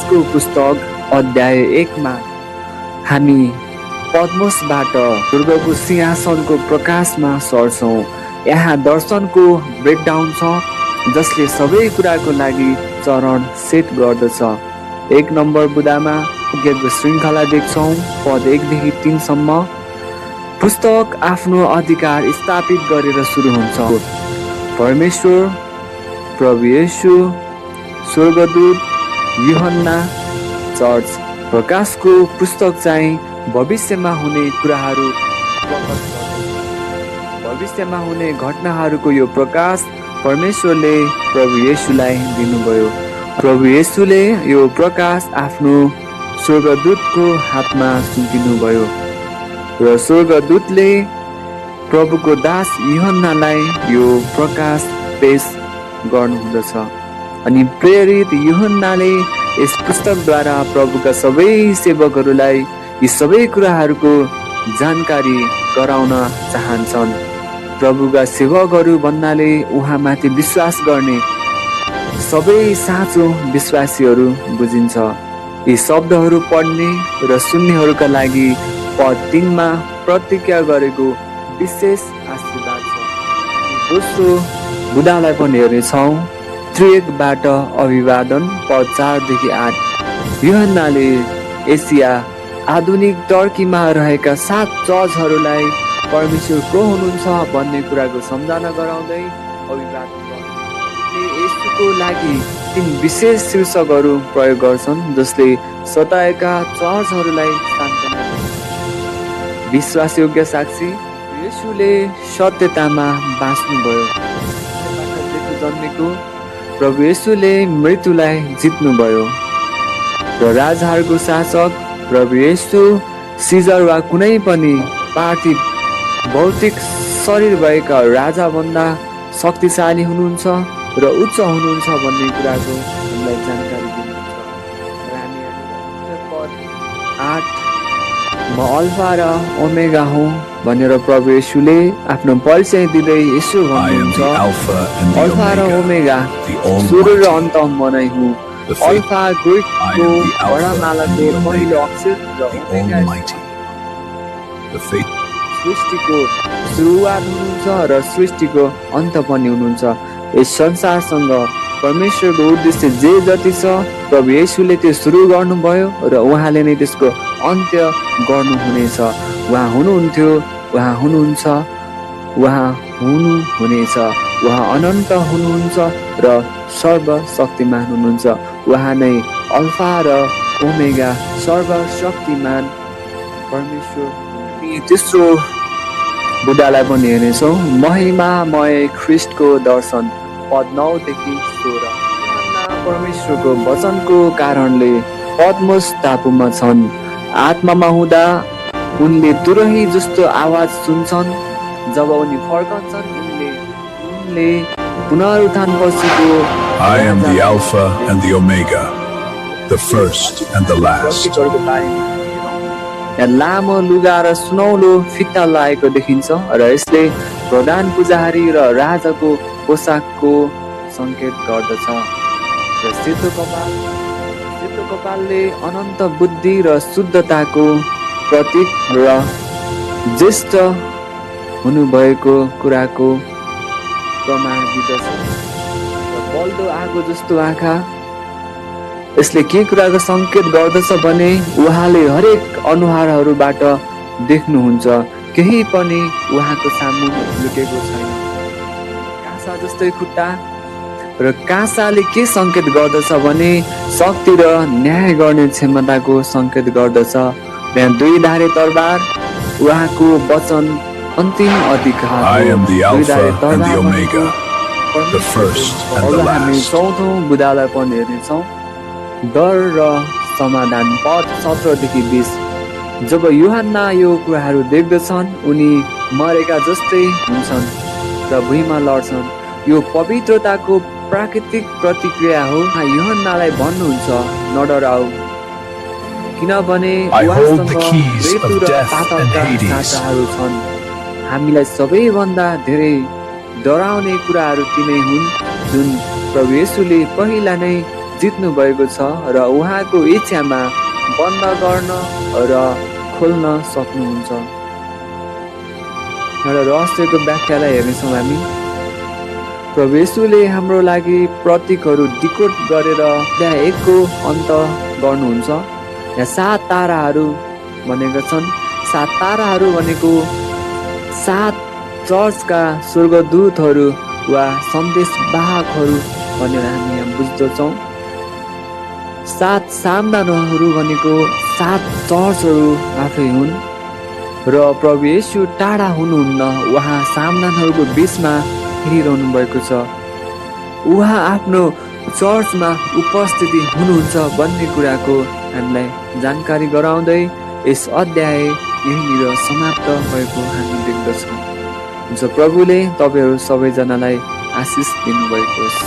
प्रकाशको पुस्तक अध्याय 1 मा हामी पद्मसबाट स्वर्गको सिंहासनको प्रकाशमा सर्छौँ। यहाँ दर्शनको ब्रेकडाउन छ जसले सबै कुराको लागि चरण सेट गर्दछ। 1 नम्बर बुदामा पुगेको श्रृङ्खला देख्छौँ पद 1 देखि 3 सम्म। पुस्तक आफ्नो अधिकार स्थापित गरेर सुरु हुन्छ। परमेश्वर, प्रभु येशू, स्वर्गदूत, यूहन्ना, चर्च। प्रकाशको पुस्तक चाहिँ भविष्यमा हुने कुराहरू प्रकट गर्दछ। भविष्यमा हुने घटनाहरूको यो प्रकाश परमेश्वरले प्रभु येशूलाई दिनुभयो। प्रभु येशूले यो प्रकाश आफ्नो स्वर्गदूतको हातमा सुम्पिनुभयो र स्वर्गदूतले प्रभुको दास यूहन्नालाई यो प्रकाश पेश गर्नुहुँदछ। अनि प्रेरित यूहन्नाले यस पुस्तकद्वारा प्रभुका सबै सेवकहरूलाई यी सबै कुराहरूको जानकारी गराउन चाहन्छन्। प्रभुका सेवकहरू भन्नाले उहाँमाथि विश्वास गर्ने सबै साँचो विश्वासीहरू बुझिन्छ। यी शब्दहरू पढ्ने र सुन्नेहरूका लागि पद 3 मा प्रतिज्ञा गरेको विशेष आशीर्वाद छ। दोस्रो बुदालाई पनि हेर्नेछौँ। त्रिएकबाट अभिवादन पद 4 देखि 8। यूहन्नाले एसिया आधुनिक टर्कीमा रहेका 7 चर्चहरूलाई परमेश्वर को हुनुहुन्छ भन्ने कुराको सम्झना गराउँदै अभिवादन गर्छन्। यसको लागि 3 विशेष शीर्षकहरू प्रयोग गर्छन् जसले सताएका चर्चहरूलाई सान्त्वना दिन्छ। विश्वासयोग्य साक्षी। येशूले सत्यतामा बाँच्नुभयो। जन्मेको प्रभु येशूले मृत्युलाई जित्नुभयो र राजाहरूको शासक प्रभु येशू सिजर वा कुनै पनि पार्थिव भौतिक शरीर भएका राजाभन्दा शक्तिशाली हुनुहुन्छ र उच्च हुनुहुन्छ भन्ने कुराको हामीलाई जानकारी दिनुहुन्छ। र हामी पद 8 म अल्फा र ओमेगा हुँ भनेर प्रभु येशूले आफ्नो परिचय दिँदै यसो भन्नुहुन्छ, अल्फा र ओमेगा, सुरु र अन्त म नै हुँ। अल्फा ग्रीकको वर्णमालाको पहिलो अक्षर र ओमेगा सृष्टिको सुरुवात हुनुहुन्छ र सृष्टिको अन्त पनि हुनुहुन्छ। यस संसारसँग परमेश्वरको उद्देश्य जे जति छ प्रभु येशूले त्यो सुरु गर्नुभयो र उहाँले नै त्यसको अन्त्य गर्नुहुनेछ। उहाँ हुनुहुन्थ्यो, उहाँ हुनुहुन्छ, उहाँ हुनुहुनेछ। उहाँ अनन्त हुनुहुन्छ र सर्वशक्तिमान हुनुहुन्छ। उहाँ नै अल्फा र ओमेगा सर्वशक्तिमान परमेश्वर। तेस्रो बुदालाई पनि हेर्नेछौँ। महिमामय ख्रिस्टको दर्शन पद 9 देखि 16। परमेश्वरको वचनको कारणले पद्मस टापुमा छन्। आत्मामा हुँदा उनले तुरही जस्तो आवाज सुन्छन्। जब उनी फर्कन्छन् उनले पुनरुत्थान पछिको I am the Alpha and the Omega, the first and the last. लामो लुगा र सुनौलो फित्ता लागेको देखिन्छ र यसले प्रधान पुजारी र राजाको पोसाकको सङ्केत गर्दछ। र सेतो कपालले अनन्त बुद्धि र शुद्धताको प्रतीक र ज्येष्ठ हुनुभएको कुराको प्रमाण दिँदछ। र बल्दो आगो जस्तो आँखा, यसले के कुराको सङ्केत गर्दछ भने उहाँले हरेक अनुहारहरूबाट देख्नुहुन्छ, केही पनि उहाँको सामु लुकेको छैन। काँसा जस्तै खुट्टा र काँसाले के सङ्केत गर्दछ भने शक्ति र न्याय गर्ने क्षमताको सङ्केत गर्दछ। त्यहाँ 2 धारे तरबार, उहाँको वचन अन्तिम अधिकार। हामी 4थौं बुदालाई पनि हेर्नेछौँ। डर र समाधान पद 17 देखि 20। जब यूहन्ना यो कुराहरू देख्दछन् उनी मरेका जस्तै हुन्छन् र भुइँमा लड्छन्। यो पवित्रताको प्राकृतिक प्रतिक्रिया हो। यूहन्नालाई भन्नुहुन्छ, नडराऊ, किनभने उहाँसँग मृत्यु र पातालका साँचाहरू छन्। हामीलाई सबैभन्दा धेरै डराउने कुराहरू तिनै हुन् जुन प्रभु येशूले पहिला नै जित्नु भएको छ र उहाँको इच्छामा बन्द गर्न र खोल्न सक्नुहुन्छ। एउटा रहस्यको व्याख्यालाई हेर्नेछौँ हामी। प्रभु येशूले हाम्रो लागि प्रतीकहरू डिकोड गरेर अध्याय 1 को अन्त गर्नुहुन्छ। यहाँ 7 ताराहरू भनेका छन्। 7 ताराहरू भनेको 7 चर्चका स्वर्गदूतहरू वा सन्देशवाहकहरू भनेर हामी यहाँ बुझ्दछौँ। 7 सामदानहरू भनेको 7 चर्चहरू आफै हुन् र प्रभु येशू टाढा हुनुहुन्न, उहाँ सामदानहरूको बिचमा हिँडिरहनु भएको छ। उहाँ आफ्नो चर्चमा उपस्थिति हुनुहुन्छ भन्ने कुराको हामीलाई जानकारी गराउँदै यस अध्याय यहीँनिर समाप्त भएको हामी देख्दछौँ। हुन्छ, प्रभुले तपाईँहरू सबैजनालाई आशिष दिनुभएको होस्।